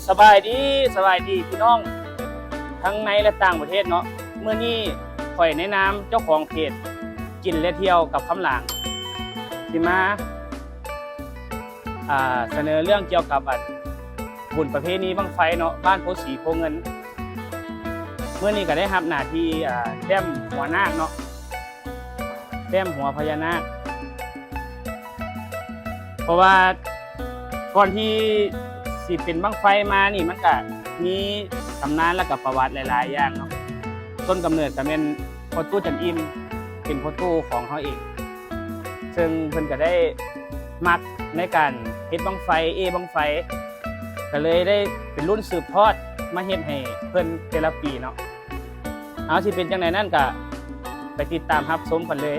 ສະບາຍດີ ສະບາຍດີພີ່ນ້ອງທັງໃນ ແລະ ຕ່າງປະເທດເນາະ. ມື້ນີ້ຂ້ອຍໃນນາມເຈົ້າຂອງເພຈກິນ ແລະ ທ່ຽວກັບຄຳຫຼາງ ຊິມາ ອ່າ ສະເໜີເລື່ອງກ່ຽວກັບ ອັນ ບຸນປະເພນີບັ້ງໄຟເນາະ ບ້ານໂພສີໂພເງິນ. ມື້ນີ້ກໍໄດ້ຮັບໜ້າທີ່ ອ່າ ແຕ້ມຫົວນາກເນາະ ແຕ້ມຫົວພະຍານາກ ເພາະວ່າກ່ອນທີ່ຊິເປັນບັ້ງໄຟມານີ້ ມັນກະມີຕຳນານ ແລະ ກະປະຫວັດຫຼາຍໆຢ່າງເນາະ. ຕົ້ນກຳເນີດກະແມ່ນພໍ່ຕູ້ຈັນອີ່ມ ເປັນພໍ່ຕູ້ຂອງເຮົາເອງ ເຊິ່ງເພິ່ນກະໄດ້ມັກໃນການເຮັດບັ້ງໄຟ ເອ້ບັ້ງໄຟ ກະເລີຍໄດ້ເປັນລຸ້ນສືບທອດມາເຮັດໃຫ້ເພິ່ນແຕ່ລະປີເນາະ. ເອົາ ຊິເປັນຈັ່ງໃດນັ້ນກະໄປຕິດຕາມຮັບຊົມກັນເລີຍ.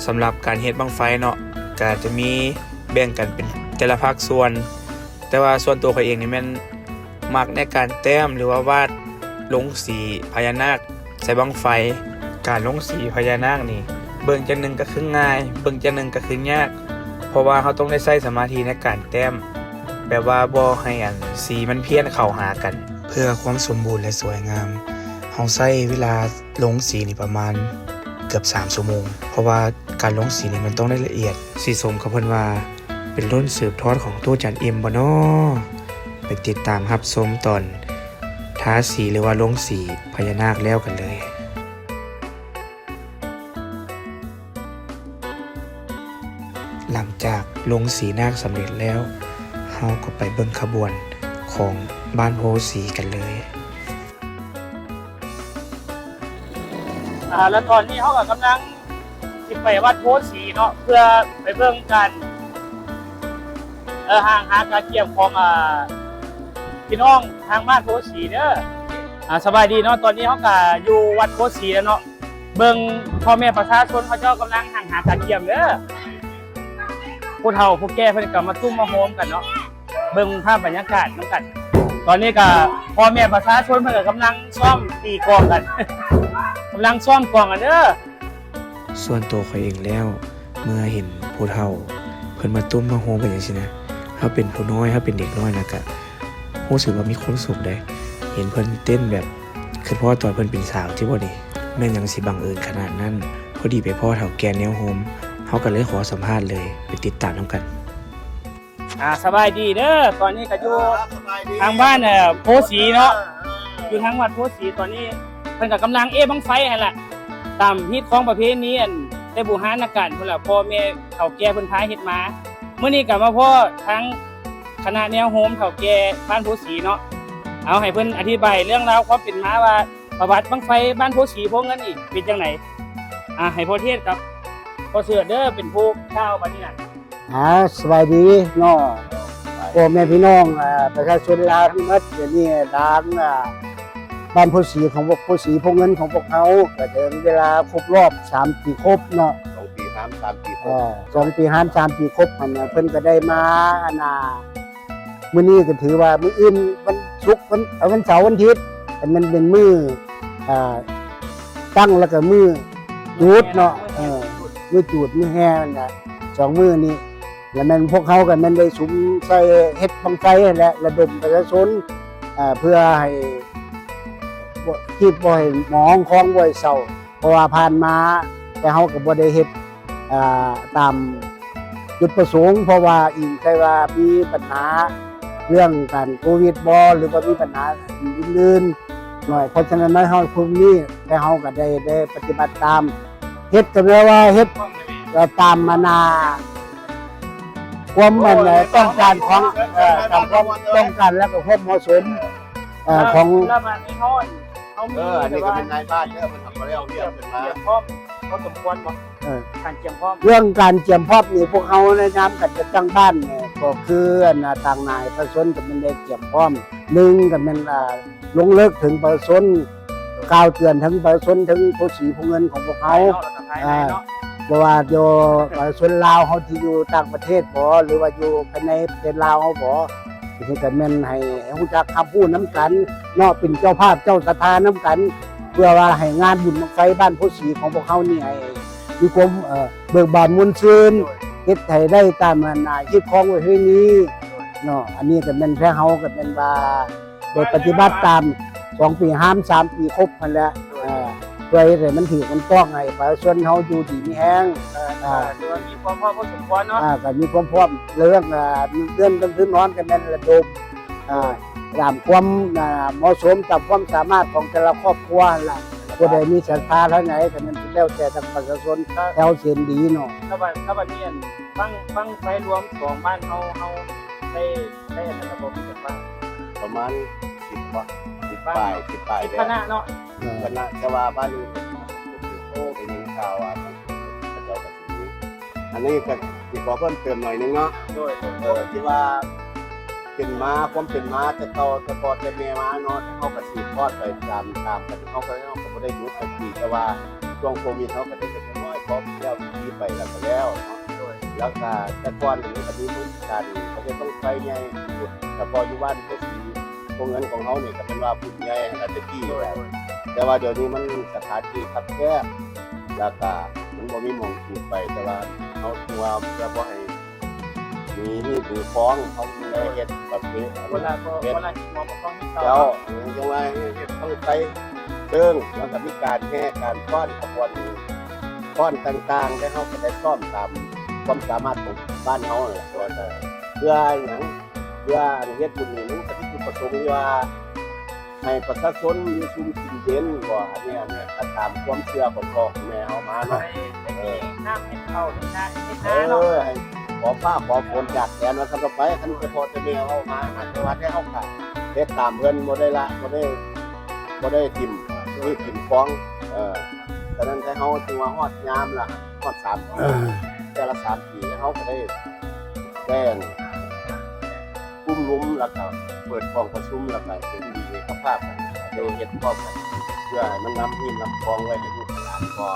ສຳລັບການເຮັດບັ້ງໄຟເນາະ ກະຈະມີແບ່ງກັນເປັນແຕ່ລະພາກສ່ວນ ແຕ່ວ່າສ່ວນຕົວຂ້ອຍເອງນີ້ແມ່ນມັກໃນການແຕ້ມ ຫຼືວ່າວາດລົງສີພະຍານາກໃສ່ບັ້ງໄຟ. ການລົງສີພະຍານາກນີ້ ເບິ່ງຈັ່ງໜຶ່ງກະຄືງ່າຍ ເບິ່ງຈັ່ງໜຶ່ງກະຄືຍາກ ເພາະວ່າເຮົາຕ້ອງໄດ້ໃຊ້ສະມາທິໃນການແຕ້ມ ແບບວ່າບໍ່ໃຫ້ ອັນ ສີມັນພຽນເຂົ້າຫາກັນ. ເພື່ອຄວາມສົມບູນ ແລະ ສວຍງາມ ເຮົາໃຊ້ເວລາລົງສີນີ້ປະມານເກືອບສາມຊົ່ວໂມງ ເພາະວ່າການລົງສີນີ້ມັນຕ້ອງໄດ້ລະອຽດ. ຊິສົມກັບເພິ່ນວ່າເປັນລຸ້ນສືບທອດຂອງຕູ້ຈັນອີ່ມບໍ່ນໍ? ໄປຕິດຕາມຮັບຊົມຕອນທາສີ ຫຼືວ່າລົງສີພະຍານາກແລ້ວກັນເລີຍ. ຫຼັງຈາກລົງສີນາກສຳເລັດແລ້ວ ເຮົາກໍໄປເບິ່ງຂະບວນຂອງບ້ານໂພສີກັນເລີຍ. ອ່າ ແລະ ຕອນນີ້ເຮົາກໍກຳລັງຊິໄປວັດໂພສີເນາະ ເພື່ອໄປເບິ່ງການ ເອີ ຫ້າງຫາກະກຽມຂອງ ອ່າ ພີ່ນ້ອງທາງບ້ານໂພສີເດີ. ອ່າ ສະບາຍດີເນາະ ຕອນນີ້ເຮົາກະຢູ່ວັດໂພສີແລ້ວເນາະ. ເບິ່ງພໍ່ແມ່ປະຊາຊົນເຂົາເຈົ້າກຳລັງຮັ່ງຫາກະກຽມເດີ. ຜູ້ເຖົ້າຜູ້ແກ່ເພິ່ນກໍມາຕຸ້ມມາໂຮມກັນເນາະ. ເບິ່ງພາບບັນຍາກາດນຳກັນ. ຕອນນີ້ກໍພໍ່ແມ່ປະຊາຊົນເພິ່ນກໍກຳລັງຊ້ອມຕີກອງກັນ ກຳລັງຊ້ອມກອງກັນເດີ. ສ່ວນໂຕຂ້ອຍເອງແລ້ວ ເມື່ອເຫັນຜູ້ເຖົ້າເພິ່ນມາຕຸ້ມມາໂຮມກັນຈັ່ງຊີ້ນະ, ເຮົາເປັນຜູ້ນ້ອຍ ເຮົາເປັນເດັກນ້ອຍນະ ກະຮູ້ສຶກວ່າມີຄວາມສຸກເດ້. ເຫັນເພິ່ນເຕັ້ນແບບ ຄິດພໍ້ຕອນເພິ່ນເປັນສາວຕິບໍນີ້ ແມ່ນຫຍັງຊິບັງເອີນຂະໜາດນັ້ນ. ພໍດີໄປພໍ້ເຖົ້າແກ່ແນວໂຮມ ເຮົາກໍເລີຍຂໍສຳພາດເລີຍ ໄປຕິດຕາມນຳກັນ. ອ່າ ສະບາຍດີເດີ. ຕອນນີ້ກໍຢູ່ ເອີ ສະບາຍດີ ທາງບ້ານ ເອີ ໂພສີເນາະ. ເອີ ເອີ ຢູ່ທາງວັດໂພສີ. ຕອນນີ້ເພິ່ນກໍກຳລັງເອ້ບັ້ງໄຟຫັ້ນລະ ຕາມຮີດຄອງປະເພນີ ອັນແຕ່ບູຮານນະການພຸ້ນລະ ພໍ່ແມ່ເຖົ້າແກ່ເພິ່ນພາເຮັດມາ. ມື້ນີ້ກໍມາພໍ້ທາງຄະນະແນວໂຮມເຖົ້າແກ່ບ້ານໂພສີເນາະ. ເອົາ ໃຫ້ເພິ່ນອະທິບາຍເລື່ອງລາວຄວາມເປັນມາວ່າ ປະຫວັດບັ້ງໄຟບ້ານໂພສີໂພເງິນນີ້ເປັນຈັ່ງໃດ? ອ່າ ໃຫ້ພໍ່ເທດກັບພໍ່ເສີດເດີ ເປັນຜູ້ກ່າວບັດນີ້ນະ. ອ່າ ສະບາຍດີເນາະ ພໍ່ແມ່ພີ່ນ້ອງ ອ່າ ປະຊາຊົນລາວທັງໝົດ. ດຽວນີ້ທາງ ອ່າ ບ້ານໂພສີຂອງພວກ ໂພສີໂພເງິນຂອງພວກເຮົາ ກໍເຖິງເວລາຄົບລອບສາມປີຄົບເນາະ. ສອງປີຫາມສາມປີຄົບ ອ່າ ສອງປີຫາມສາມປີຄົບຫັ້ນນະ ເພິ່ນກໍໄດ້ມາ ອັນນ່າ ມື້ນີ້ກໍຖືວ່າມື້ອື່ນວັນສຸກ ວັນ ເອີ ວັນເສົາ ວັນອາທິດ ແຕ່ມັນເປັນມື້ ອ່າ ຕັ້ງ ແລ້ວກໍມື້ຈູດເນາະ. ເອີ ມື້ຈູດ ມື້ແຫ່ນັ້ນລະ ສອງມື້ນີ້. ແລ້ວແມ່ນພວກເຮົາກໍແມ່ນໄດ້ສຸມໃສ່ເຮັດບັ້ງໄຟຫັ້ນແຫຼະ ລະດົມປະຊາຊົນ ເພື່ອໃຫ້ ບໍ່ ທີ່ບໍ່ໃຫ້ໝອງຄອງ ບໍ່ໃຫ້ເສົ້າ. ເພາະວ່າຜ່ານມາ ແຕ່ເຮົາກໍບໍ່ໄດ້ເຮັດ ອ່າ ຕາມຈຸດປະສົງ ເພາະວ່າອີງໃສ່ວ່າມີບັນຫາເລື່ອງການໂຄວິດບໍ ຫຼືວ່າມີບັນຫາອື່ນໆໜ້ອຍ. ເພາະສະນັ້ນໃນເຮົາພວກນີ້ ແຕ່ເຮົາກໍໄດ້ ໄດ້ປະຕິບັດຕາມ ເຮັດກໍແປວ່າເຮັດ ເອີ ຕາມ ອັນນ່າ ຄວາມ ອັນ ເອີ ຕ້ອງການຂອງ ເອີ ຕາມຄວາມຕ້ອງການ ແລະກໍຄວາມເໝາະສົມ ເອີ ຂອງ ແລ້ວບາດນີ້ເຮົາ ເຮົາມີ ເອີ ອັນນີ້ກໍເປັນນາຍບ້ານເດີ ເພິ່ນກໍແລ້ວວຽກເພິ່ນມາ ກຽມພ້ອມພໍສົມຄວນບໍ່? ເອີ ການກຽມພ້ອມ ເລື່ອງການກຽມພ້ອມນີ້ ພວກເຮົາໃນນາມການຈັດຕັ້ງບ້ານນີ້ ກໍຄື ອັນນ່າ ຕາງໜ້າປະຊາຊົນກໍແມ່ນໄດ້ກຽມພ້ອມ ໜຶ່ງກໍແມ່ນ ອ່າ ລົງເລິກເຖິງປະຊາຊົນ ກ່າວເຕືອນເຖິງປະຊາຊົນ ເຖິງໂພສີໂພເງິນຂອງພວກເຮົາ ພາຍນອກແລະກໍພາຍໃນເນາະ ອ່າ ບໍ່ວ່າຢູ່ປະຊາຊົນລາວເຮົາທີ່ຢູ່ຕ່າງປະເທດບໍ ຫຼືວ່າຢູ່ພາຍໃນປະເທດລາວເຮົາບໍ ກໍຄືກັນແມ່ນໃຫ້ຮູ້ຈັກຮັບຮູ້ນຳກັນເນາະ ເປັນເຈົ້າພາບເຈົ້າສັດທານຳກັນ ເພື່ອວ່າໃຫ້ງານບຸນບັ້ງໄຟບ້ານໂພສີຂອງພວກເຮົານີ້ໃຫ້ມີຄວາມ ເອີ ເບີກບານມ່ວນຊື່ນ ໂດຍ ເຮັດໃຫ້ໄດ້ຕາມ ອັນນ່າ ຮີດຄອງປະເພນີ ໂດຍ ເນາະ. ອັນນີ້ກໍແມ່ນແທ້ ເຮົາກໍແມ່ນວ່າໄດ້ປະຕິບັດຕາມສອງປີຫາມສາມປີຄົບຫັ້ນແຫຼະ ເອີ ເພື່ອເຮັດໃຫ້ມັນຖືກມັນຕ້ອງ ໃຫ້ປະຊາຊົນເຮົາຢູ່ດີມີແຮງ ເອີ ເອີ ຖືວ່າມີຄວາມພ້ອມພໍສົມຄວນເນາະ ອ່າ ກໍມີຄວາມພ້ອມເລື່ອງ ອ່າ ເລື່ອງເງິນເດືອນນອນກໍແມ່ນລະດົມ ອ່າ ຕາມຄວາມ ອ່າ ເໝາະສົມ ຕາມຄວາມສາມາດຂອງແຕ່ລະຄອບຄົວຫັ້ນລະ ຜູ້ໃດມີສັດທາທາງໃດກໍແມ່ນແລ້ວແຕ່ທາງປະຊາຊົນແຖວເສນດີເນາະ. ແລ້ວບາດ ແລ້ວບາດນີ້ ອັນ ບັ້ງ ບັ້ງໄຟລວມຂອງບ້ານເຮົາ ເຮົາໄດ້ ໄດ້ອັນນັ້ນລະບໍ່ ມີຈັກບ້ານ? ປະມານສິບ ສິບປາຍ ສິບປາຍ ສິບຄະນະເນາະ ຄະນະ ແຕ່ວ່າບ້ານອື່ນ ໂອ້ ໄດ້ຍິນຂ່າວວ່າເຂົາເຈົ້າກໍຊິມີ ອັນນີ້ກໍຊິຂໍເພີ່ມເຕີມໜ້ອຍໜຶ່ງເນາະ ໂດຍ ເອີ ທີ່ວ່າເປັນມາ ຄວາມເປັນມາແຕ່ເກົ່າ ແຕ່ພໍ່ແຕ່ແມ່ມາເນາະ ເຮົາກໍສືບທອດໄປຕາມ ຕາມກັນ ເຮົາກໍ ເຮົາກໍບໍ່ໄດ້ຢຸດຈັກປີ ແຕ່ວ່າຊ່ວງໂຄວິດເຮົາກໍໄດ້ເຮັດນ້ອຍໆ ພໍແລ້ວ ໄປແລ້ວກໍແລ້ວເນາະ ໂດຍ ແລ້ວກໍແຕ່ກ່ອນນີ້ກໍມີວງການ ເຂົາເຮັດບັ້ງໄຟໃຫຍ່ ສະເພາະຢູ່ບ້ານໂພສີ ໂພເງິນຂອງເຮົານີ້ກໍແມ່ນວ່າບຸນໃຫຍ່ຫັ້ນລະແຕ່ກີ້ ແຕ່ວ່າດຽວນີ້ມັນສະຖານທີ່ຄັບແຄບ ແລ້ວກະມັນບໍ່ມີໝ່ອງຈູດໄປ ແຕ່ວ່າເຮົາຖືວ່າເພື່ອບໍ່ໃຫ້ມີຮີດມີຄອງ ເຮົາເຮັດປະເພດ ຄົນລະ ຄົນລະຮີດຄອງ ເຈົ້າ ຈັ່ງວ່າເຮັດບັ້ງໄຟເຊີງ ແລ້ວກະມີການແຫ່ ການຟ້ອນ ຂະບວນຟ້ອນຕ່າງໆ ແຕ່ເຮົາກະໄດ້ຊ້ອມຕາມຄວາມສາມາດຂອງບ້ານເຮົານັ້ນແຫຼະ ວ່າຈະເພື່ອຫຍັງ ເພື່ອເຮັດບຸນນີ້ ມັນກະມີຈຸດປະສົງທີ່ວ່າ ໃຫ້ປະຊາຊົນຢູ່ຊຸ່ມກິນເຢັນບໍ່ ອັນນີ້ ອັນນີ້ກໍຕາມຄວາມເຊື່ອຂອງພໍ່ຂອງແມ່ເຮົາມາເນາະ ໃຫ້ ໃຫ້ ເອີ ມີນ້ຳໃຫ້ເຂົ້າ ໃຫ້ນາ ໃຫ້ນາເນາະ ເອີ ໃຫ້ຂໍຟ້າຂໍຝົນຈາກແດນວ່າຊັ້ນໄປ ຄັນແຕ່ພໍ່ແຕ່ແມ່ເຮົາມາ ແຕ່ວ່າແທ້ເຮົາກໍເຮັດຕາມເພິ່ນ ບໍ່ໄດ້ລະ ບໍ່ໄດ້ ບໍ່ໄດ້ຖິ້ມ ບໍ່ໄດ້ຖິ້ມຄອງ ເອີ ສະນັ້ນແທ້ເຮົາຈຶ່ງວ່າຮອດຍາມລະ ຮອດສາມປີ ເອີ ແຕ່ລະສາມປີ ແລ້ວເຮົາກໍໄດ້ແຈ້ງ ກຸມລຸມ ແລ້ວກະເປີດຫ້ອງປະຊຸມ ແລ້ວກະເຫັນດີເອກະພາບກັນ ໄດ້ເຮັດພ້ອມກັນ ເພື່ອໃຫ້ມັນນຳຮີນນຳຄອງໄວ້ໃຫ້ລູກໃຫ້ຫຼານ ພໍ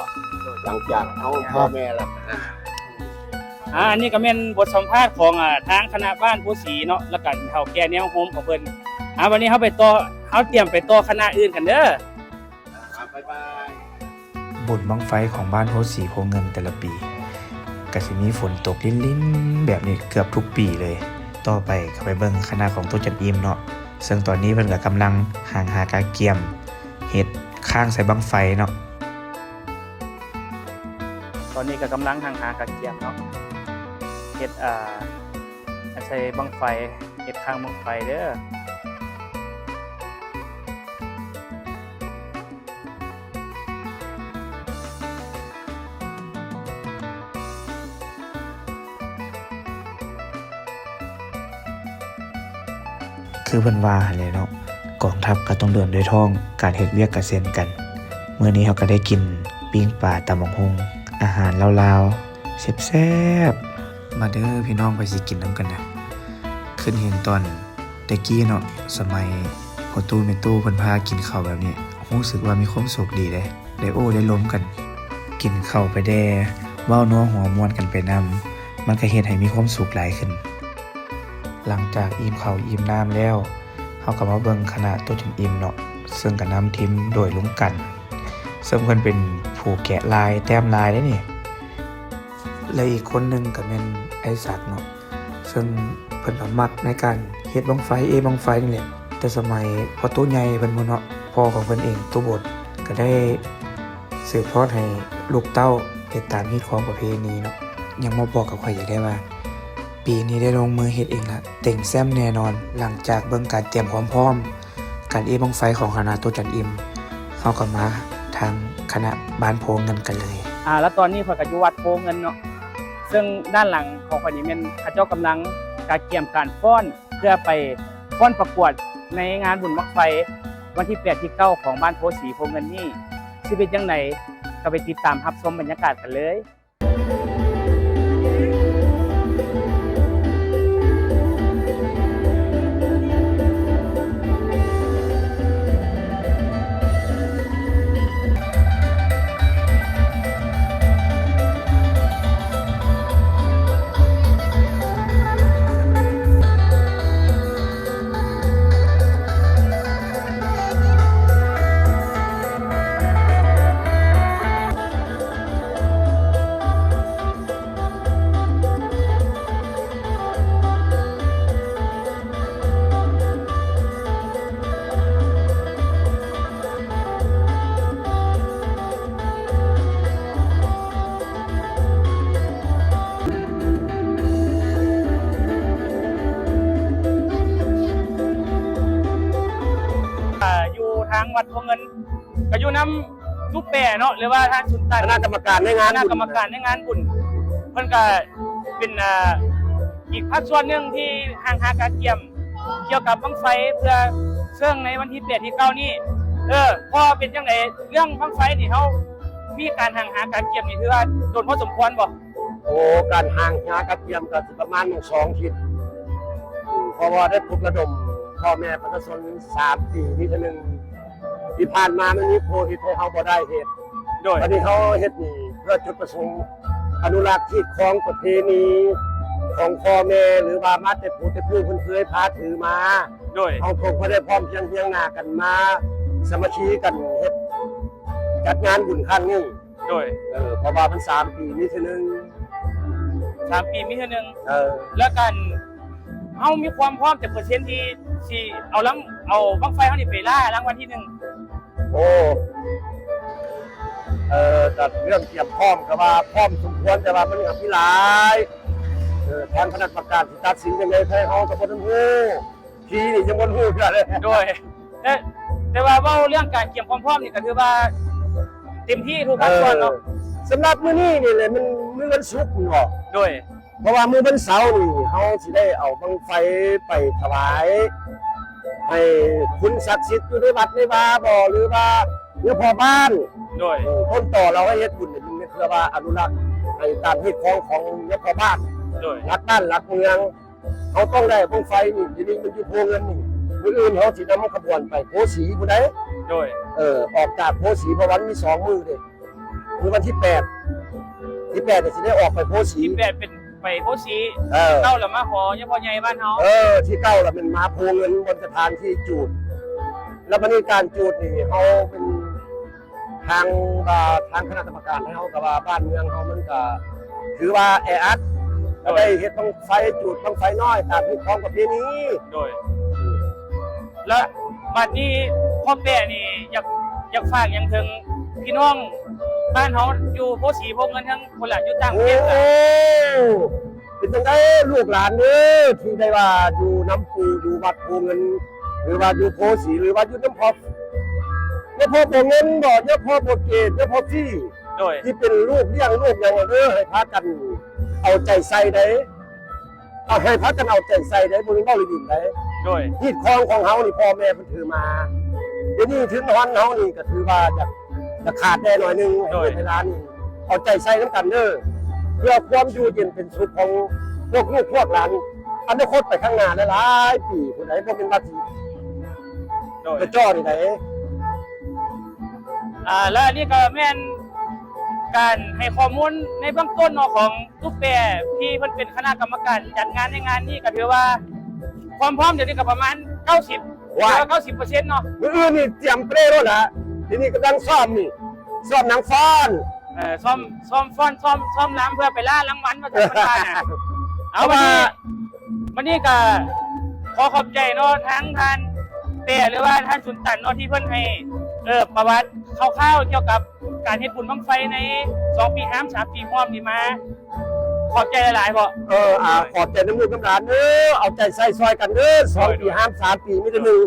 ຫຼັງຈາກເຮົາພໍ່ແມ່ແລ້ວນະ. ອ່າ ອັນນີ້ກໍແມ່ນບົດສຳພາດຂອງ ອ່າ ທາງຄະນະບ້ານໂພສີເນາະ ແລ້ວກະເຖົ້າແກ່ແນວໂຮມຂອງເພິ່ນ. ອ່າ ບັດນີ້ເຮົາໄປຕໍ່ ເຮົາຕຽມໄປຕໍ່ຄະນະອື່ນກັນເດີ. ອ່າ ບາຍບາຍ. ບຸນບັ້ງໄຟຂອງບ້ານໂພສີໂພເງິນແຕ່ລະປີ ກະຊິມີຝົນຕົກລິນໆ ແບບນີ້ເກືອບທຸກປີເລີຍ. ຕໍ່ໄປກໍໄປເບິ່ງຄະນະຂອງໂຕຈັນອີ່ມເນາະ ເຊິ່ງຕອນນີ້ເພິ່ນກະກຳລັງຫາງຫາກະກຽມເຮັດຄ້າງໃສ່ບັ້ງໄຟເນາະ. ຕອນນີ້ກະກຳລັງຫາງຫາກະກຽມເນາະ ເຮັດ ອ່າ ໃສ່ບັ້ງໄຟ ເຮັດຄ້າງບັ້ງໄຟເດີ. ຄືເພິ່ນວ່າຫັ້ນແຫຼະເນາະ ກອງທັບກໍຕ້ອງເດີນດ້ວຍທ້ອງ ການເຮັດວຽກກໍເຊັ່ນກັນ. ມື້ນີ້ເຮົາກໍໄດ້ກິນປີ້ງປາ ຕຳບັກຫຸ່ງ ອາຫານລາວໆ ແຊບໆ. ມາເດີພີ່ນ້ອງ ໃຜຊິກິນນຳກັນນະ. ຄິດເຫັນຕອນແຕ່ກີ້ເນາະ ສະໄໝພໍ່ຕູ້ແມ່ຕູ້ເພິ່ນພາກິນເຂົ້າແບບນີ້ ຮູ້ສຶກວ່າມີຄວາມສຸກດີເດ້ ໄດ້ໂອ້ໄດ້ລົມກັນ ກິນເຂົ້າໄປແດ່ ເວົ້ານົວຫົວມ່ວນກັນໄປນຳ ມັນກະເຮັດໃຫ້ມີຄວາມສຸກຫຼາຍຂຶ້ນ. ຫຼັງຈາກອີ່ມເຂົ້າອີ່ມນ້ຳແລ້ວ ເຮົາກໍມາເບິ່ງຄະນະໂຕຈົນອີ່ມເນາະ ເຊິ່ງກະນຳທີມໂດຍລຸງກັນ ເຊິ່ງເພິ່ນເປັນຜູ້ແກະລາຍ ແຕ້ມລາຍເດ້ນີ້ ແລະ ອີກຄົນໜຶ່ງກະແມ່ນອ້າຍສັກເນາະ ເຊິ່ງເພິ່ນກະມັກໃນການເຮັດບັ້ງໄຟ ເອບັ້ງໄຟນີ້ແຫຼະ ແຕ່ສະໄໝພໍ່ຕູ້ໃຫຍ່ເພິ່ນພຸ້ນເນາະ ພໍ່ຂອງເພິ່ນເອງ ຕູ້ບົດ ກະໄດ້ສືບທອດໃຫ້ລູກເຕົ້າເຮັດຕາມຮີດຄອງປະເພນີເນາະ. ຍັງມາບອກກັບຂ້ອຍອີກໄດ້ວ່າ ປີນີ້ໄດ້ລົງມືເຮັດເອງລະ ເຕັງແຊ້ມແນ່ນອນ. ຫຼັງຈາກເບິ່ງການຕຽມຄວາມພ້ອມ ການເອບັ້ງໄຟຂອງຄະນະໂຕຈັນອີ່ມ ເຮົາກໍມາທາງຄະນະບ້ານໂພເງິນກັນເລີຍ. ອ່າ ແລ້ວຕອນນີ້ຂ້ອຍກໍຢູ່ວັດໂພເງິນເນາະ ເຊິ່ງດ້ານຫຼັງຂອງຂ້ອຍນີ້ແມ່ນເຂົາເຈົ້າກຳລັງກະກຽມການຟ້ອນ ເພື່ອໄປຟ້ອນປະກວດໃນງານບຸນບັ້ງໄຟ ວັນທີແປດ ທີເກົ້າ ຂອງບ້ານໂພສີໂພເງິນນີ້ ຊິເປັນຈັ່ງໃດ ກໍໄປຕິດຕາມຮັບຊົມບັນຍາກາດກັນເລີຍ. ທາງວັດໂພເງິນ ກໍຢູ່ນຳຕູແປເນາະ ຫຼືວ່າທ່ານສຸນຕັນ ຄະນະກຳມະການໃນງານ ຄະນະກຳມະການໃນງານບຸນ ເພິ່ນກໍເປັນ ອ່າ ອີກພາກສ່ວນໜຶ່ງທີ່ຮັ່ງຫາກະກຽມກ່ຽວກັບບັ້ງໄຟ ເພື່ອເຊີງໃນວັນທີແປດ ທີເກົ້ານີ້. ເອີ ພໍ່ເປັນຈັ່ງໃດເລື່ອງບັ້ງໄຟນີ້ ເຮົາມີການຮັ່ງຫາກະກຽມນີ້ ຖືວ່າດົນພໍສົມຄວນບໍ່? ໂອ້ ການຮັ່ງຫາກະກຽມກໍຊິປະມານສອງທິດ ເພາະວ່າໄດ້ປຸກລະດົມພໍ່ແມ່ປະຊາຊົນສາມປີມີເທື່ອໜຶ່ງ ທີ່ຜ່ານມາມັນມີໂຄວິດໃຫ້ເຮົາບໍ່ໄດ້ເຮັດ. ໂດຍ ບັດນີ້ເຮົາເຮັດນີ້ເພື່ອຈຸດປະສົງອະນຸລັກຮີດຄອງປະເພນີຂອງພໍ່ແມ່ ຫຼືວ່າມາແຕ່ປູ່ແຕ່ປູ່ເພິ່ນເຄີຍພາຖືມາ. ໂດຍ ເຮົາກໍໄດ້ພ້ອມພຽງຮຽງໜ້າກັນມາ ສາມັກຄີກັນເຮັດ ຈັດງານບຸນຄັ້ງນີ້. ໂດຍ ເອີ ເພາະວ່າມັນສາມປີມີເທື່ອໜຶ່ງ ສາມປີມີເທື່ອໜຶ່ງ. ເອີ ແລ້ວກັນ ເຮົາມີຄວາມພ້ອມຈັກເປີເຊັນທີ່ຊິເອົາລຳ ເອົາບັ້ງໄຟເຮົານີ້ໄປລ່າລາງວັນທີໜຶ່ງ? ໂອ້ ເອີ ກໍເລື່ອງກຽມພ້ອມກໍວ່າພ້ອມສົມຄວນ ແຕ່ວ່າມັນກໍມີຫຼາຍ ເອີ ທາງຄະນະກຳມະການຊິຕັດສິນຈັ່ງໃດ ໄທເຮົາກໍບໍ່ທັນຮູ້ ທີ່ນີ້ຍັງບໍ່ຮູ້ເທື່ອເລີຍ. ໂດຍ ແຕ່ ແຕ່ວ່າເວົ້າເລື່ອງການກຽມຄວາມພ້ອມນີ້ກໍຖືວ່າເຕັມທີ່ທຸກພາກສ່ວນເນາະ. ເອີ ສຳລັບມື້ນີ້ນີ້ແຫຼະ ມັນມື້ວັນສຸກເນາະ. ໂດຍ ເພາະວ່າມື້ວັນເສົານີ້ເຮົາຊິໄດ້ເອົາບັ້ງໄຟໄປຖວາຍໃຫ້ຄຸນສັກສິດຢູ່ໃນວັດໃນວາບໍ ຫຼືວ່າເຈົ້າພໍ່ບ້ານ. ໂດຍ ເອີ ຕົ້ນຕໍເຮົາໃຫ້ເຮັດບຸນນີ້ ເພື່ອວ່າອະນຸລັກໃຫ້ການຮີດຄອງຂອງເຈົ້າພໍ່ບ້ານ. ໂດຍ ຫຼັກບ້ານຫຼັກເມືອງ ເຮົາຕ້ອງໄດ້ບັ້ງໄຟນີ້ ດຽວນີ້ມັນຢູ່ໂພເງິນນີ້ ມື້ອື່ນເຮົາຊິນຳຂະບວນໄປໂພສີພຸ້ນໃດ໋. ໂດຍ ເອີ ອອກຈາກໂພສີ ເພາະວ່າມັນມີສອງມື້ເດ້ ຄືວັນທີແປດ ທີແປດນີ້ຊິໄດ້ອອກໄປໂພສີ ທີແປດເປັນໄປໂພສີ. ເອີ ທີເກົ້າລະມາຫໍຍາພໍ່ໃຫຍ່ບ້ານເຮົາ. ເອີ ທີເກົ້າລະແມ່ນມາໂພເງິນ ບ່ອນສະຖານທີ່ຈູດ. ລະບັດນີ້ການຈູດນີ້ເຮົາເປັນ ທາງ ອ່າ ທາງຄະນະກຳມະການເຮົາກໍວ່າບ້ານເມືອງເຮົາມັນກໍຖືວ່າແອອັດ ໂດຍ ກໍໄດ້ເຮັດບັ້ງໄຟ ຈູດບັ້ງໄຟນ້ອຍຕາມຮີດຄອງປະເພນີ. ໂດຍ ແລ້ວບັດນີ້ພໍ່ແປະນີ້ຢາກ ຢາກຝາກຫຍັງເຖິງພີ່ນ້ອງບ້ານເຮົາຢູ່ໂພສີໂພເງິນ ທັງພຸ້ນລະ ຢູ່ຕ່າງປະເທດ. ໂອ້ ເປັນຈັ່ງໃດລູກຫຼານເດີ ທີ່ໄດ້ວ່າຢູ່ນຳປູ່ ຢູ່ວັດໂພເງິນ ຫຼືວ່າຢູ່ໂພສີ ຫຼືວ່າຢູ່ນຳພໍ່ ຍາພໍ່ບໍ່ເງິນບໍ ຍາພໍ່ບໍ່ເກດ ຍາພໍ່ຟີ່ ໂດຍ ທີ່ເປັນລູກລ້ຽງລູກຫຍັງເດີ ໃຫ້ພາກັນເອົາໃຈໃສ່ໃດ໋ ເອົາ ໃຫ້ພາກັນເອົາໃຈໃສ່ໃດ໋ ບໍ່ແມ່ນເວົ້າຫຼິ້ນໆໃດ໋. ໂດຍ ຮີດຄອງຂອງເຮົານີ້ ພໍ່ແມ່ເພິ່ນຖືມາ ດຽວນີ້ທຶນຮອນເຮົານີ້ກໍຖືວ່າຈະ ຈະຂາດແດ່ໜ້ອຍໜຶ່ງ. ໂດຍ ໃຫ້ເວລານີ້ເອົາໃຈໃສ່ນຳກັນເດີ ເພື່ອຄວາມຢູ່ເຢັນເປັນສຸກຂອງພວກລູກພວກຫຼານ ອະນາຄົດໄປຂ້າງໜ້າຫຼາຍໆປີພຸ້ນໃດ໋ ບໍ່ແມ່ນວ່າຊິ ໂດຍ ກະຈໍ້ນີ້ໃດ໋. ອ່າ ແລະ ອັນນີ້ກໍແມ່ນການໃຫ້ຂໍ້ມູນໃນເບື້ອງຕົ້ນເນາະ ຂອງຕູແປ ທີ່ເພິ່ນເປັນຄະນະກຳມະການຈັດງານໃນງານນີ້ ກໍຖືວ່າຄວາມພ້ອມດຽວນີ້ກໍປະມານເກົ້າສິບ ວ່າ ເກົ້າສິບເປີເຊັນເນາະ. ມື້ອື່ນນີ້ຕຽມເປໂລດລະ ດຽວນີ້ກຳລັງຊ້ອມນີ້ ຊ້ອມໜັງຟ້ອນ ເອີ ຊ້ອມ ຊ້ອມຟ້ອນ ຊ້ອມ ຊ້ອມລຳ ເພື່ອໄປລ່າລາງວັນ ວ່າຊັ້ນເພິ່ນວ່ານະ. ເອົາ ເພາະວ່າ ວັນນີ້ ວັນນີ້ກໍຂໍຂອບໃຈເນາະ ທາງທ່ານແປ ຫຼືວ່າທ່ານສຸນຕັນເນາະ ທີ່ເພິ່ນໃຫ້ ເອີ ປະຫວັດຄ່າວໆກ່ຽວກັບການເຮັດບຸນບັ້ງໄຟໃນສອງປີຮາມ ສາມປີຮອມນີ້ມາ. ຂອບໃຈຫຼາຍໆເພາະ ເອີ ອ່າ ຂອບໃຈນຳລູກນຳຫຼານເດີ ເອົາໃຈໃສ່ຊ່ອຍກັນເດີ ສອງປີຮາມ ສາມປີມີແຕ່ໜຶ່ງ.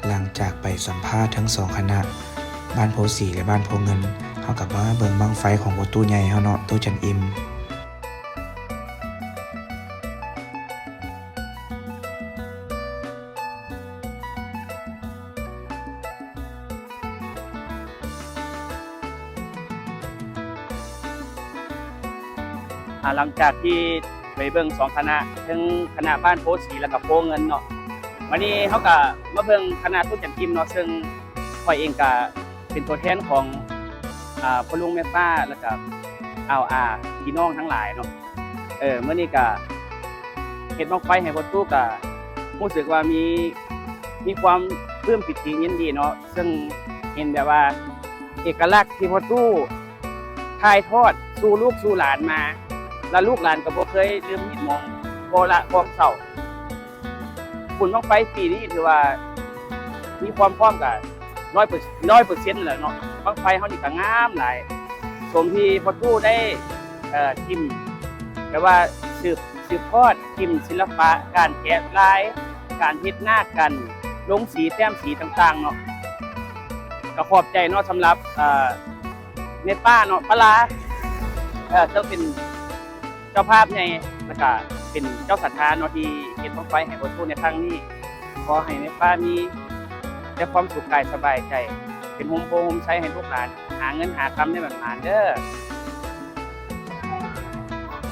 ຫຼັງຈາກໄປສຳພາດທັງສອງຄະນະ ບ້ານໂພສີ ແລະ ບ້ານໂພເງິນ ເຮົາກໍມາເບິ່ງບັ້ງໄຟຂອງພໍ່ຕູ້ໃຫຍ່ເຮົາເນາະ ຕູ້ຈັນອີ່ມ. ອ່າ ຫຼັງຈາກທີ່ໄປເບິ່ງສອງຄະນະ ເຊິ່ງຄະນະບ້ານໂພສີ ແລ້ວກໍໂພເງິນເນາະ, ບັດນີ້ເຮົາກໍມາເບິ່ງຄະນະຕູ້ຈັນອີ່ມເນາະ, ເຊິ່ງຂ້ອຍເອງກໍເປັນຕົວແທນຂອງ ອ່າ ພໍ່ລຸງແມ່ປ້າ ແລ້ວກໍອາວອາ ພີ່ນ້ອງທັງຫຼາຍເນາະ. ເອີ ມື້ນີ້ກະເຮັດບັ້ງໄຟໃຫ້ພໍ່ຕູ້ກະຮູ້ສຶກວ່າມີ ມີຄວາມປຶ້ມປີຕິຍິນດີເນາະ, ເຊິ່ງເຫັນແບບວ່າເອກະລັກທີ່ພໍ່ຕູ້ຖ່າຍທອດສູ່ລູກສູ່ຫຼານມາ ແລະ ລູກຫຼານກໍບໍ່ເຄີຍລືມມິດມົງ ບໍ່ລະຄວາມເສົ້າ. ບຸນບັ້ງໄຟປີນີ້ຖືວ່າມີຄວາມພ້ອມກະຮ້ອຍເປີເຊັນ ຮ້ອຍເປີເຊັນແລ້ວເນາະ, ບັ້ງໄຟເຮົານີ້ກະງາມຫຼາຍ ສົມທີ່ພໍ່ຕູ້ໄດ້ ເອີ ຖິ້ມ ແບບວ່າສືບ ສືບທອດຖິ້ມສິລະປະການແກະລາຍ ການເຮັດໜ້າ ການລົງສີ ແຕ້ມສີຕ່າງໆເນາະ. ກໍຂອບໃຈເນາະ ສຳລັບ ເອີ ແມ່ປ້າເນາະ ປ້າລາ ເອີ ເຊິ່ງເປັນເຈົ້າພາບໃຫຍ່ ແລ້ວກະເປັນເຈົ້າສັດທາເນາະ ທີ່ເຮັດບັ້ງໄຟໃຫ້ພໍ່ຕູ້ໃນຄັ້ງນີ້. ຂໍໃຫ້ແມ່ປ້າມີແຕ່ຄວາມສຸກກາຍສະບາຍໃຈ, ເປັນໂຮມໂພໂຮມໄຊໃຫ້ລູກຫຼານ, ຫາເງິນຫາຄຳໄດ້ໝານໆເດີ້.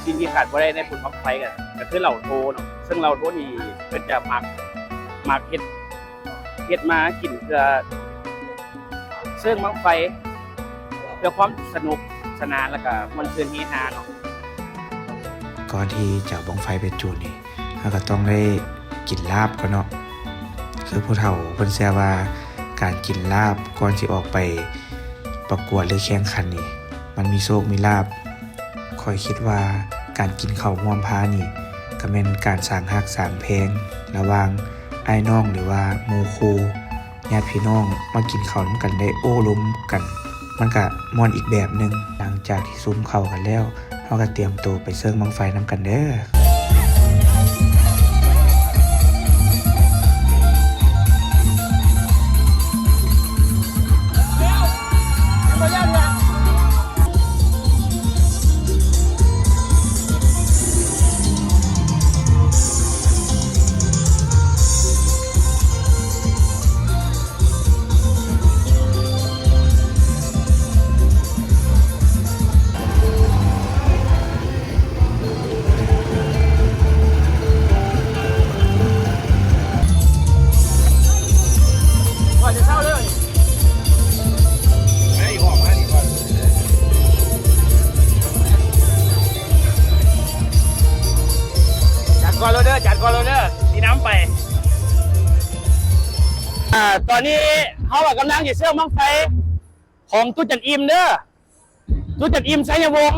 ສິ່ງທີ່ຂາດບໍ່ໄດ້ໃນບຸນບັ້ງໄຟກໍ ກໍຄືເຫຼົ້າໂທເນາະ, ເຊິ່ງເຫຼົ້າໂທນີ້ເພິ່ນຈະມັກ ມັກເຮັດ ເຮັດມາກິນເພື່ອເຊີງບັ້ງໄຟ ເພື່ອຄວາມສະໜຸກສະໜານ ແລ້ວກໍມ່ວນຊື່ນເຮຮາເນາະ. ກ່ອນທີ່ຈະເອົາບັ້ງໄຟໄປຈູດນີ້ ເຮົາກໍຕ້ອງໄດ້ກິນລາບກ່ອນເນາະ. ຄືຜູ້ເຖົ້າເພິ່ນເຊື່ອວ່າ ການກິນລາບກ່ອນຊິອອກໄປປະກວດ ຫຼື ແຂ່ງຂັນນີ້ ມັນມີໂຊກມີລາບ. ຂ້ອຍຄິດວ່າການກິນເຂົ້າຮ່ວມພານີ້ ກໍແມ່ນການສາງຮັກສາງແພງລະຫວ່າງອ້າຍນ້ອງ ຫຼືວ່າໝູ່ຄູ່ ຍາດພີ່ນ້ອງ ມາກິນເຂົ້ານຳກັນ ໄດ້ໂອ້ລົມກັນ ມັນກະມ່ວນອີກແບບໜຶ່ງ. ຫຼັງຈາກທີ່ຊຸມເຂົ້າກັນແລ້ວ ເຮົາກໍຕຽມໂຕໄປເຊີງບັ້ງໄຟນຳກັນເດີ້. ຈັດກ່ອນໂລດເດີ ຈັດກ່ອນໂລດເດີ ຊິນຳໄປ. ອ່າ ຕອນນີ້ເຮົາກະກຳລັງຊິເຊີງບັ້ງໄຟຂອງຕູ້ຈັນອີ່ມເດີ. ຕູ້ຈັນອີ່ມ ໄຊຍະວົງ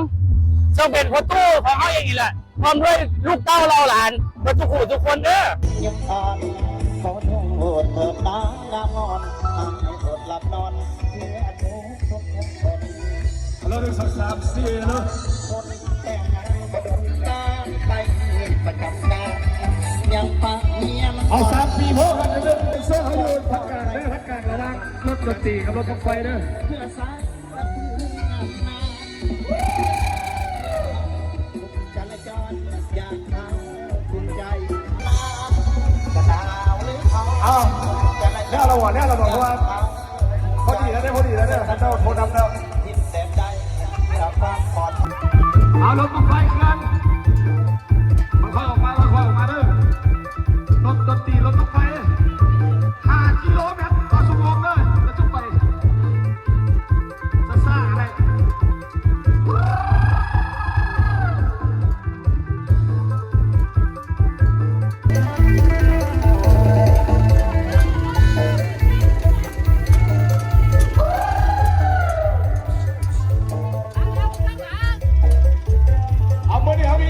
ເຊິ່ງເປັນພໍ່ຕູ້ຂອງເຮົາເອງນີ້ແຫຼະ ພ້ອມດ້ວຍລູກເຕົ້າເຫຼົ່າຫຼານເບິດທຸກຜູ້ທຸກຄົນເດີ. ເອົາສາມສີ່ພໍກັນເດີ ເຊີງເຮົາຢູ່ພັກກາງເດີ ພັກກາງລະຫວ່າງລົດດົນຕີກັບລົດບັ້ງໄຟເດີ. ເອົາ ແລ້ວລະບໍ່ ແລ້ວລະບໍ່ ເພາະວ່າພໍດີແລ້ວເດ້ ພໍດີແລ້ວເດ້ ເຂົາເຈົ້າໂທນຳແລ້ວ. ເອົາ ລົດບັ້ງໄຟເຄື່ອນ ຄ່ອຍໆອອກມາ ຄ່ອຍໆອອກມາເດີ. ລົດດົນຕີ ລົດບັ້ງໄຟ ຫ້າກິໂລແມັດຕໍ່ຊົ່ວໂມງເດີ ຈະຈຸໄປ ຊ້າໆກໍໄດ້. ເອົາ ມື້ນີ້ເຮົາ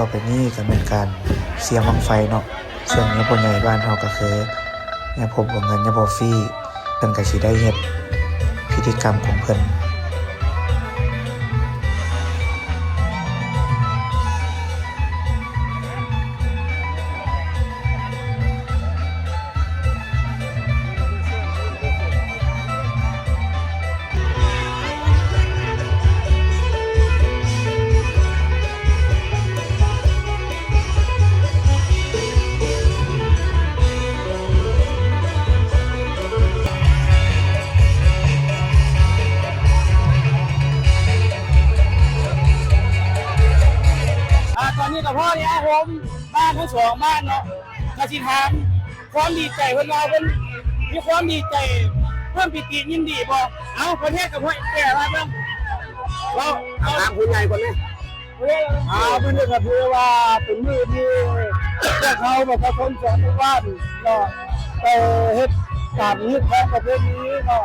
ຕໍ່ໄປນີ້ກໍແມ່ນການສ່ຽງບັ້ງໄຟເນາະ, ເຊິ່ງຍາພໍ່ໃຫຍ່ບ້ານເຮົາກໍຄືຍາພໍ່ບົວເງິນ ຍາພໍ່ຟີ່ ເພິ່ນກໍຊິໄດ້ເຮັດພິທີກຳຂອງເພິ່ນ. ອ່າ ຕອນນີ້ກໍພໍໄດ້ໂຮມບ້ານທັງສອງບ້ານເນາະ, ກໍຊິຖາມຄວາມດີໃຈເພິ່ນວ່າເພິ່ນມີຄວາມດີໃຈ ຄວາມປີຕິຍິນດີບໍ່? ເອົາ ເພິ່ນເຮັດກັບພວກແກ່ວ່າເບິ່ງ ເວົ້າ ເອົາ ເອົາ ຖາມຜູ້ໃຫຍ່ກ່ອນແມ. ອ່າ ມື້ນີ້ກໍຖືວ່າເປັນມື້ທີ່ພວກເຮົາປະຊາຊົນສອງໝູ່ບ້ານເນາະ ໄປເຮັດຕາມຮີດຄອງປະເພນີເນາະ,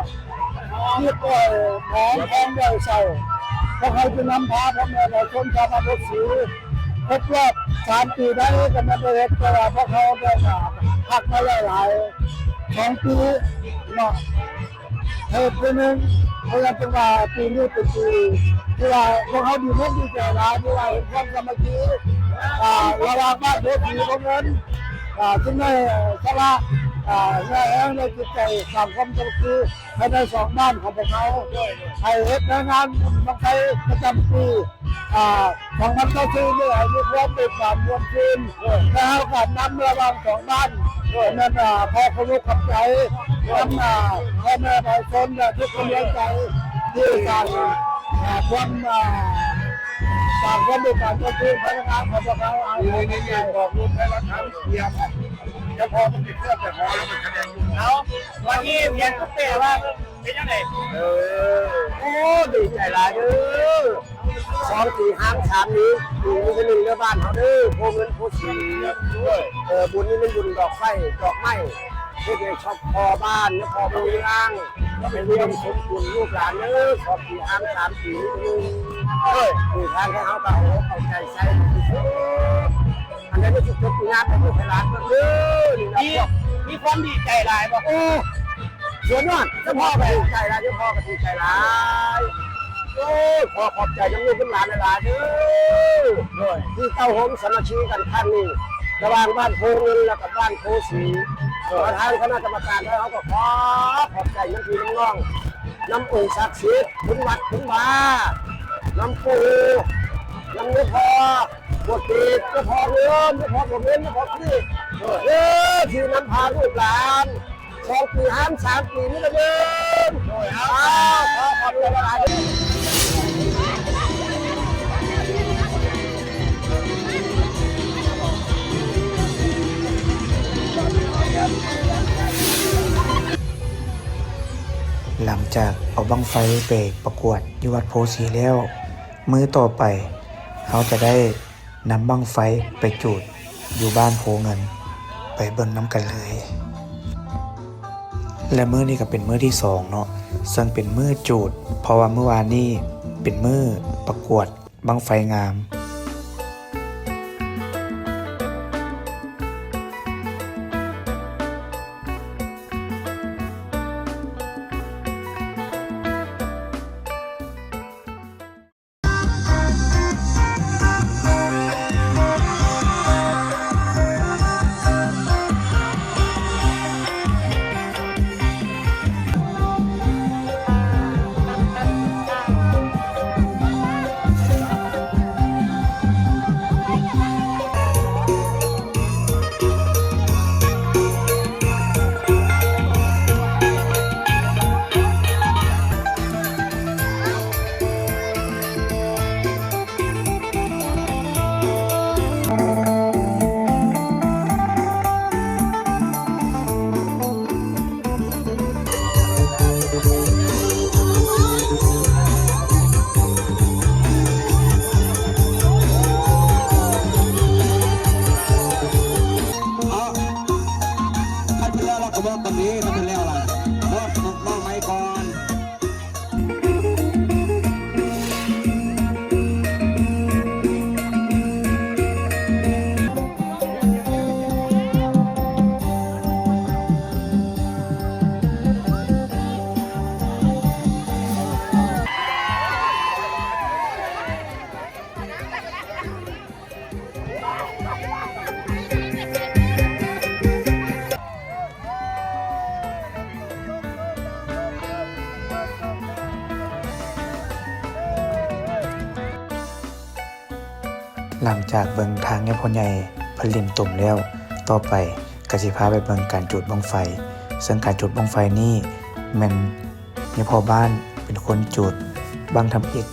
ຮີດກ້ອຍຂອງຂອງໄດ້ເຊົາ. ພວກເຮົາຈະນຳພາພໍ່ແມ່ປະຊາຊົນຊາວບ້ານໂພສີ ຄົບຮອບສາມປີໄດ້ກໍແມ່ນໄດ້ເຮັດ, ແຕ່ວ່າພວກເຮົາໄດ້ ອ່າ ພັກມາແລ້ວຫຼາຍ ສອງປີເນາະ. ເອີ ເທື່ອໜຶ່ງ ເພາະວ່າຈັ່ງວ່າປີນີ້ເປັນປີທີ່ວ່າພວກເຮົາດີມຸກດີໃຈຫຼາຍ ທີ່ວ່າເຫັນຄວາມສາມັກຄີ ອ່າ ລະຫວ່າງບ້ານໂພສີ ໂພເງິນ ອ່າ ຈຶ່ງໄດ້ສະຫຼະ ອ່າ ເຫື່ອແຮງ ແລະ ຈິດໃຈສ້າງຄວາມສາມັກຄີພາຍໃນສອງບ້ານຂອງພວກເຮົາ ໃຫ້ເຮັດໃນງານບັ້ງໄຟປະຈຳປີ ອ່າ ສອງພັນຊາວສີ່ນີ້ໃຫ້ມີຄວາມເບີກບານມ່ວນຊື່ນ ແລະ ເຮົາກໍນຳລະຫວ່າງສອງບ້ານ ແມ່ນ ອ່າ ຂໍຂອບອົກຂອບໃຈນຳ ອ່າ ພໍ່ແມ່ປະຊາຊົນ ແລະ ທຸກກຳລັງໃຈທີ່ສ້າງ ອ່າ ຄວາມ ອ່າ ສ້າງຄວາມເບີກບານມ່ວນຊື່ນພາຍໃນງານຂອງພວກເຮົາ. ເອົາ ເອົາ ວັນນີ້ວຽນເປັນແບບວ່າ ເປັນຈັ່ງໃດ? ເອີ ໂອ້ ດີໃຈຫຼາຍເດີ ສອງປີຫາງສາມນີ້ ປີນີ້ເປັນໜຶ່ງເດີບ້ານເຮົາເດີ ໂພເງິນໂພສີ. ເອີ ບຸນນີ້ແມ່ນບຸນດອກໄຟດອກໄມ້ ເຮັດໃຫ້ຊອບພໍ່ບ້ານ ແລະ ພໍ່ເມືອງ ເປັນອຸດົມສົມບູນລູກຫຼານເດີ ສອງປີຫາງສາມປີນີ້. ເອີ ທາງເຮົາກໍເອົາໃຈໃສ່ທີ່ສຸດ ອັນໃດທີ່ສຸດ ງານເປັນລູກໃຫ້ຫຼານເບິ່ງເດີ. ນີ້ນະ ມີ ມີຄວາມດີໃຈຫຼາຍບໍ່? ໂອ້ ສຸດຍອດ ເຈົ້າພໍ່ກໍດີໃຈຫຼາຍ ເຈົ້າພໍ່ກໍດີໃຈຫຼາຍ. ໂອ້ຍ ຂໍຂອບໃຈນຳລູກນຳຫຼານຫຼາຍໆເດີ ໂດຍ ທີ່ເຕົ້າໂຮມສາມັກຄີກັນຄັ້ງນີ້ ລະຫວ່າງບ້ານໂພເງິນ ແລ້ວກໍບ້ານໂພສີ. ໂດຍ ປະທານຄະນະກຳມະການ ແລ້ວເຮົາກໍຂໍຂອບໃຈນຳພີ່ນຳນ້ອງ ນຳອົງສັກສິດ ຄຸນວັດຄຸນວາ ນຳປູ່ ນຳຍາພໍ່ ບົວເກດ ຍາພໍ່ເງິນ ຍາພໍ່ບົວເງິນ ຍາພໍ່ພີ່ ໂດຍ ເອີ ທີ່ນຳພາລູກຫຼານ ສອງປີຫາງສາມປີນີ້ລະເດີ. ໂດຍ ເອົາ ເອົາ ຂອບໃຈຫຼາຍໆເດີ. ຫຼັງຈາກເອົາບັ້ງໄຟໄປປະກວດຢູ່ວັດໂພສີແລ້ວ, ມື້ຕໍ່ໄປເຮົາຈະໄດ້ ນຳບັ້ງໄຟໄປຈູດຢູ່ບ້ານໂພເງິນ ໄປເບິ່ງນຳກັນເລີຍ. ແລະ ມື້ນີ້ກໍເປັນມື້ທີສອງເນາະ ເຊິ່ງເປັນມື້ຈູດ ເພາະວ່າມື້ວານນີ້ເປັນມື້ປະກວດບັ້ງໄຟງາມ. ຫຼັງຈາກເບິ່ງທາງຍາພໍ່ໃຫຍ່ເພິ່ນຫຼິ້ນຕຸມແລ້ວ, ຕໍ່ໄປກໍຊິພາໄປເບິ່ງການຈູດບັ້ງໄຟ, ເຊິ່ງການຈູດບັ້ງໄຟນີ້ແມ່ນຍາພໍ່ບ້ານເປັນຄົນຈູດບັ້ງທຳອິດ.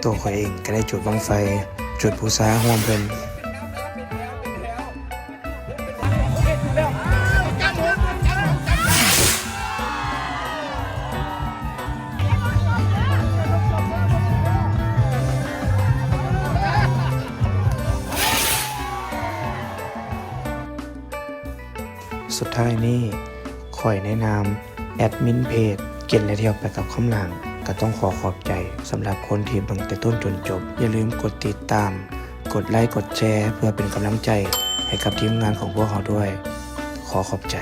ໂຕຂ້ອຍເອງກໍໄດ້ຈູດບັ້ງໄຟ, ຈູດບູຊາຮ່ວມເພິ່ນ. ສຸດທ້າຍນີ້ ຂ້ອຍໃນນາມແອດມິນເພຈ ກິນແລະທ່ຽວໄປກັບຄຳຫຼາງ ກໍຕ້ອງຂໍຂອບໃຈສຳລັບຄົນທີ່ເບິ່ງແຕ່ຕົ້ນຈົນຈົບ. ຢ່າລືມກົດຕິດຕາມ, ກົດໄລ, ກົດແຊ ເພື່ອເປັນກຳລັງໃຈໃຫ້ກັບທີມງານຂອງພວກເຮົາດ້ວຍ. ຂໍຂອບໃຈ.